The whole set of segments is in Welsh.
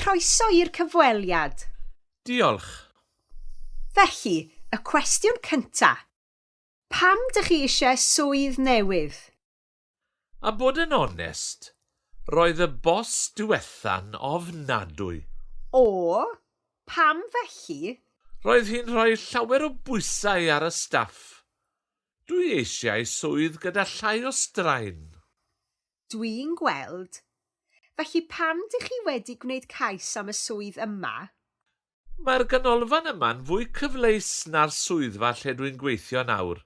Croeso i'r cyfweliad. Diolch. Felly, y cwestiwn cynta. Pam dych chi eisiau swydd newydd? A bod yn onest, roedd y bos diwetha'n ofnadwy. O, pam felly? Roedd hi'n rhoi llawer o bwysau ar y staff. Dwi eisiau swydd gyda llai o straen. Dwi'n gweld. Felly pam dych chi wedi gwneud cais am y swydd yma? Mae'r ganolfan yma'n fwy cyfleus na'r swyddfa lle dwi'n gweithio nawr.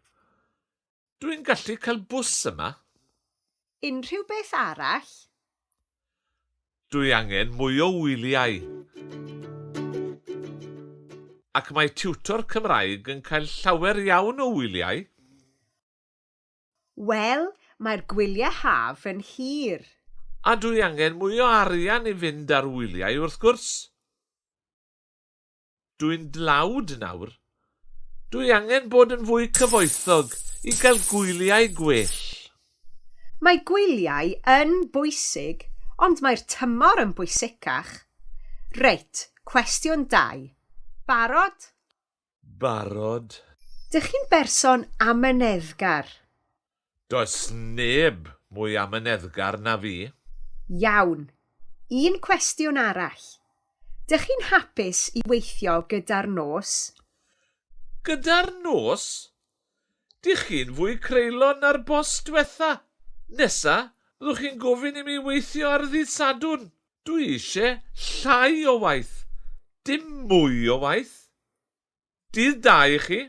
Dwi'n gallu cael bws yma. Unrhyw beth arall? Dwi angen mwy o wyliau. Ac mae tiwtor Cymraeg yn cael llawer iawn o wyliau. Wel, mae'r gwyliau haf yn hir. A dwi angen mwy o arian i fynd ar wyliau wrth gwrs. Dwi'n dlawd nawr. Dwi angen bod yn fwy cyfoethog i gael gwyliau gwell. Mae gwyliau yn bwysig, ond mae'r tymor yn bwysicach. Reit, cwestiwn 2. Barod? Barod. Dych chi'n berson amyneddgar? Does neb mwy amyneddgar na fi. Iawn. Un cwestiwn arall. Dych chi'n hapus i weithio gyda'r nos? Gyda'r nos? Dych chi'n fwy creulon na'r bos diwetha. Nesa, byddwch chi'n gofyn i mi weithio ar ddydd Sadwrn. Dwi eisiau llai o waith, dim mwy o waith. Dydd da i chi.